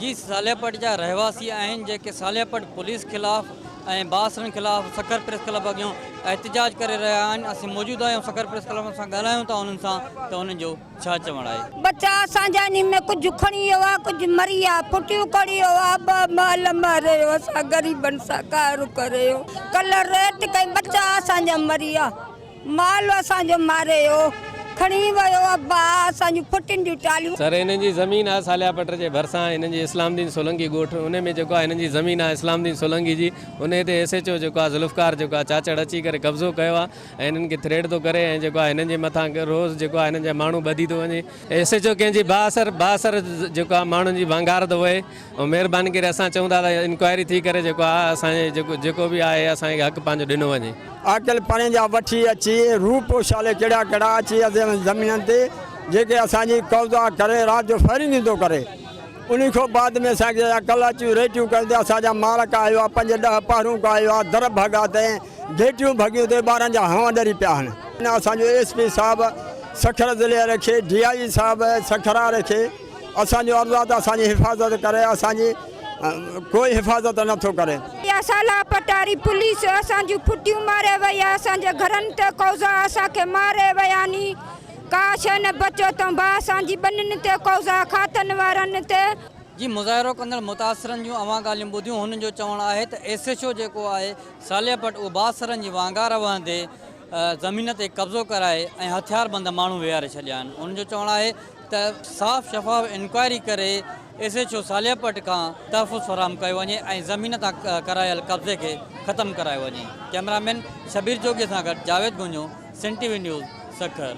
جي صالح پٽ جا رهواسي آهن جيڪي صالح پٽ پوليس خلاف ۽ بااثرن خلاف سکر پريس ڪلب اڳيان احتجاج ڪري رهيا آهن اسين موجود آهيون سکر پريس ڪلب سان ڳالهايون ٿا انهن سان ته انهن جو ڇا چوڻ آهي. ٻچا اسان جا انهي ۾ ڪجهه کڻي ويو آ ڪجهه مري آ ڦٽيون کڻي ويو آ ٻه مال ماري ويو اسان غريبن سان ڪار ڪري ويو ڪلهه ريٽ ڪئي ٻچا اسان جا مري آ. مال اسان جو ماري ويو، کڻي ويو ابا اسان جون ڦٽين جون ٽالهيون. سر هنن جي زمين آهي صالحه پٽ جي ڀرسان هنن جي اسلام دين سولنگي ڳوٺ انهي ۾ جيڪو آهي هنن جي زمين آهي اسلام دين سولنگي جي انهي تي ايس ايڇ او جيڪو آهي ذوالفقار جيڪو آهي چاچڙ اچي ڪري قبضو ڪيو آهي ۽ هنن کي ٿريٽ ٿو ڪري ۽ جيڪو آهي هنن جي مٿان روز جيڪو آهي هنن جا ماڻهو ٻڌي ٿو وڃي ايس ايڇ او ڪنهن جي بااثر بااثر جيڪو آهي ماڻهن جي ڀنگار ٿو وهي ۽ مهرباني ڪري اسان چئون ٿا ته انڪوائري ٿي ڪري جيڪو آهي اسان جي جيڪو جيڪو به آهي اسان کي حق پنهنجو ڏنو وڃي. عاقل پرين جا وٺي اچي روپوش الي ڪهڙا ڪهڙا اچي اسان جي زمينن تي جيڪي اسان جي قبضا ڪري رات جو فائرنگ ٿو ڪري انهي کان بعد ۾ اسان کي عقل اچي ريٽيون ڪيون ته اسان جا مال ڪاهيو آ پنج ڏهه پهرون ڪاهيو آ در ڀڳا تي گهيٽيون ڀڳيون تي ٻارن جا هنء ڏري پيا آهن اسان جو ايس پي صاحب سکر ضلعي واري کي ڊي I جي صاحب سکر واري کي اسان جو عرض آ ته اسان جي حفاظت ڪري اسان جي ڪوئي حفاظت نه ٿو ڪري. اها سالا پٽاري پوليس اسان جون ڦٽيون ماري وئي آ اسان جي گهرن تي قوضا اسان کي ماري ويا ني ڪا شي نه بچو تون با اسان جي ٻنين تي قوضا کاتن وارن تي. جي مظاهرو ڪندڙ متاثرن جون اوهان ڳالهيون ٻڌيون هنن جو چوڻ آهي ته ايس ايڇ او جيڪو آهي صالح پٽ اهو بااثرن جي وانگار وهندي زمين تي قبضو ڪرائي ۽ هٿياربند ماڻهو ويهاري ڇڏيا آهن هنن جو چوڻ آهي ته صاف شفاف انڪوائري ڪري ايس ايڇ او صالح پٽ کان تحفظ فراهم ڪيو وڃي ۽ زمين تان ڪرايل قبضي کي ختم ڪرايو وڃي ڪئميرا مين شبير جوڳي سان گڏ جاويد گونجو سن ٽي وي نيوز سکر.